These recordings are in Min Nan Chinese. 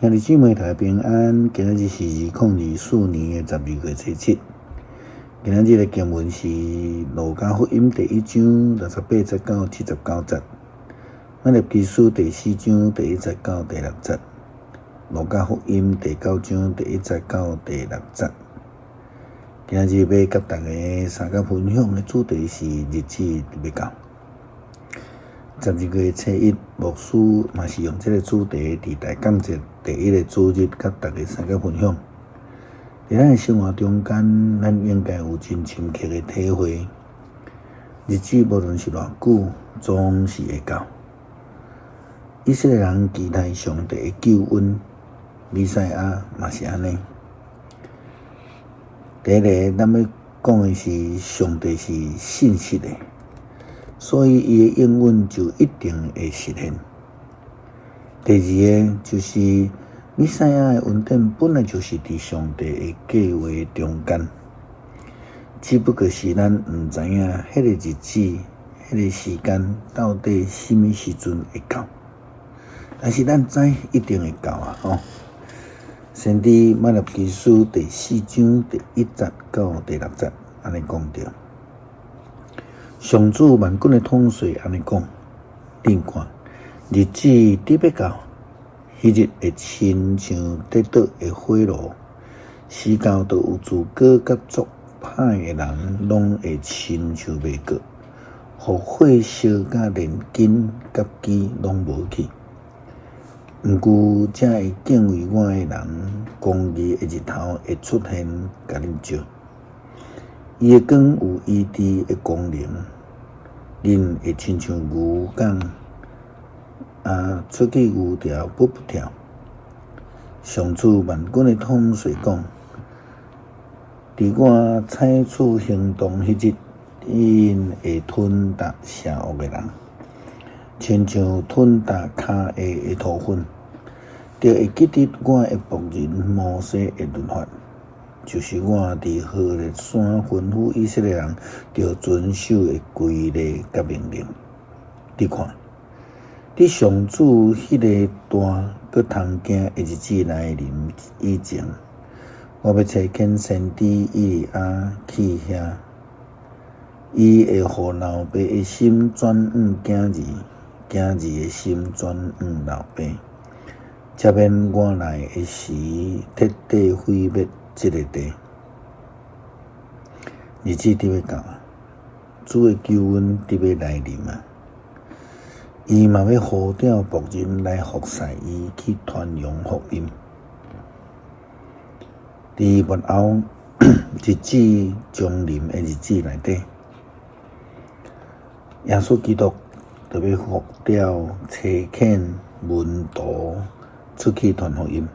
兄弟姊妹大家平安，今仔日是2024年的12月初7。今仔日的經文是《路加福音》第一章68節到79節，《馬拉基書》第四章第一節到第六節，《路加福音》第九章第一節到第六節。今仔日欲佮大家相佮分享的主題是日子欲到。12月初1，牧師嘛是用這个主題，佇大感節第一个主日，佮大家相佮分享。佇咱的生活中間，咱應該有真深刻的體會。日子無論是偌久，總是會到。以色列人期待上帝的救恩，彌賽亞嘛是按呢。第一个，咱欲講的是上帝是信實的。所以，伊的應允就一定會實現。第二个就是彌賽亞的恩典本來就是佇上帝的計劃中間，只不過是咱毋知影彼个日子、彼个時間到底啥物時陣會到，但是咱知一定會到啊！吼，先知馬拉基書第四章第一節到第六節按呢講著。上主萬軍的統帥按呢講：恁看，日子佇欲到，彼日會親像跌倒的火爐，時到就有自高佮作歹的人，攏會親像麥粿，予火燒甲連根佮枝攏無去。毋過，遮會敬畏我的人，公義的日頭會出現，共恁照。伊的光有醫治的功能，恁會親像牛犅啊，出去牛牢噗噗跳。上主萬軍的統帥講：佇我採取行動彼日，𪜶會吞逐邪惡的人，親像吞逐跤下的塗粉，就會記得我的僕人摩西的律法。就是我佇何烈山吩咐以色列人著遵守的規例佮命令。你看，佇上主彼个大閣通驚的日子來臨以前，我欲差遣先知以利亞去遐，伊會予老爸的心轉向囝兒，囝兒的心轉向老爸，才免我來的時徹底毀滅這个地。日子佇欲到啊，主的救恩佇欲來臨啊！伊嘛欲呼召僕人來服侍伊，去傳揚福音。佇末後日子將臨的日子內底，耶穌基督就欲呼召差遣門徒出去傳福音。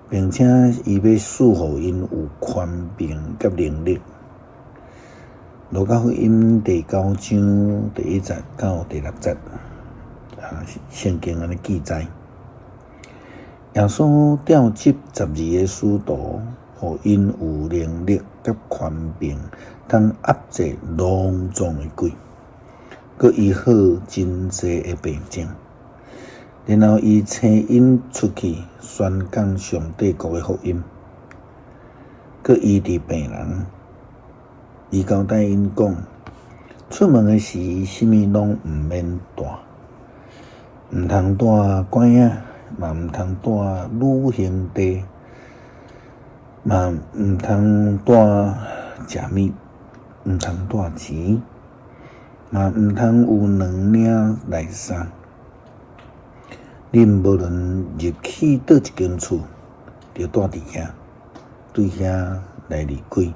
並且伊欲賜予𪜶有權柄佮能力。路加福音第九章第一節到第六節，啊，聖經按呢記載，耶穌召集十二个使徒，予𪜶有能力佮權柄，通壓制攏總的鬼，閣醫好真濟的病症。然後伊差𪜶出去宣講上帝國的福音，閣醫治病人。伊交代𪜶講，出門的時，啥物攏毋免帶，毋通帶拐仔，嘛毋通帶旅行袋，嘛毋通帶食物，毋通帶錢，嘛毋通有兩領內衫。恁無論入去佗一間厝，就蹛佇遐，對遐來離開。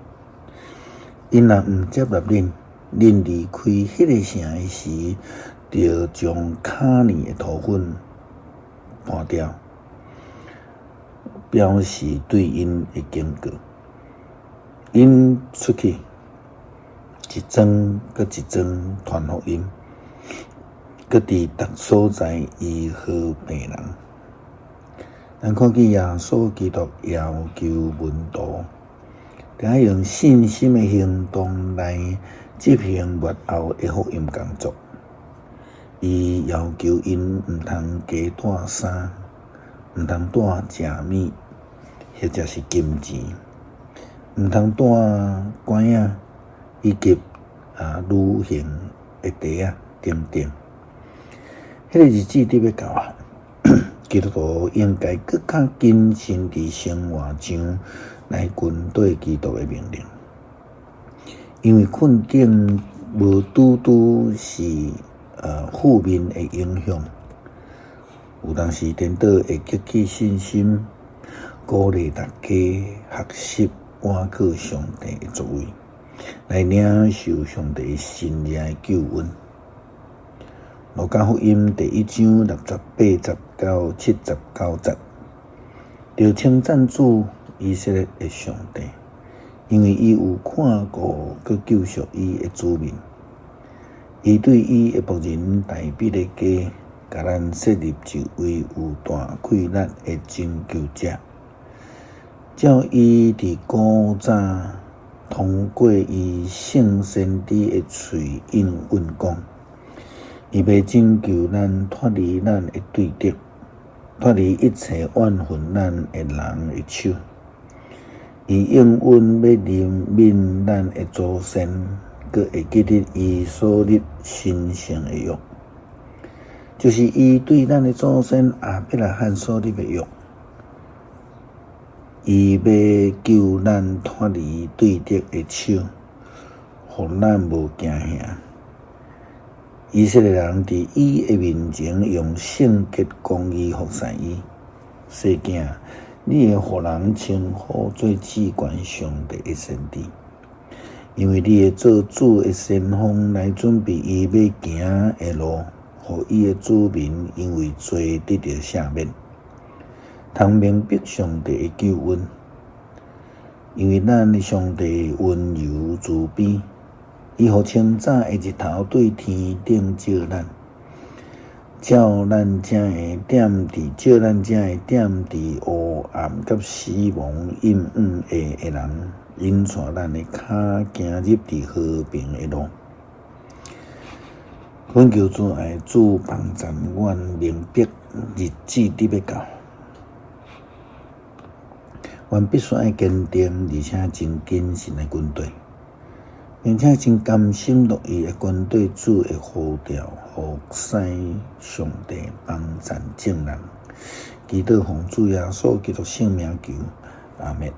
𪜶若毋接納恁，恁離開彼个城的時，就將跤爾的塗粉盤掉，表示對𪜶的警告。𪜶出去，一莊閣一莊傳福音。閣佇逐所在醫好病人。咱看見耶穌基督要求門徒，著愛用信心的行動來執行末後的福音工作。伊要求𪜶毋通加帶衫，毋通帶食物，或者是金錢，毋通帶拐仔，以及旅行的袋仔等等。彼個日子佇欲到啊，基督徒應該閣較謹慎佇生活上來跟綴基督的命令，因為困境無拄拄是負面的影響，有當時顛倒會激起信心，鼓勵大家學習倚靠上帝的作為，來領受上帝神蹟的救恩。路加福音第一章68節到79節，著稱讚主以色列的上帝，因為伊有看顧閣救贖伊的子民，伊對伊的僕人大衛的家，共咱設立一位有大氣力的拯救者，照伊佇古早通過伊聖先知的喙應允講，伊欲拯救咱脫離咱的對敵，脫離一切怨恨咱的人的手。伊應允欲憐憫咱的祖先，閣會記得伊所立神聖的約，就是伊對咱的祖先亞伯拉罕所立的約。伊欲救咱脫離對敵的手，予咱無驚嚇。以色列人佇伊的面前用聖潔公義服侍伊。細囝，你會予人稱呼做至懸上帝的先知，因為你會做主的先鋒來準備伊欲行的路，予伊的子民因為罪得著赦免，通明白上帝的救恩。因為咱的上帝溫柔慈悲，伊予清早的日頭對天頂照咱，照咱才會踮佇烏暗佮死亡陰影下的人，引帶咱的跤行入佇和平的路。懇求主愛主幫贊阮明白日子佇欲到，阮必須愛堅定，而且真謹慎的跟綴，並且真甘心樂意的跟綴主的呼召，服侍上帝，幫贊眾人。祈禱奉主耶穌基督聖名求，阿們。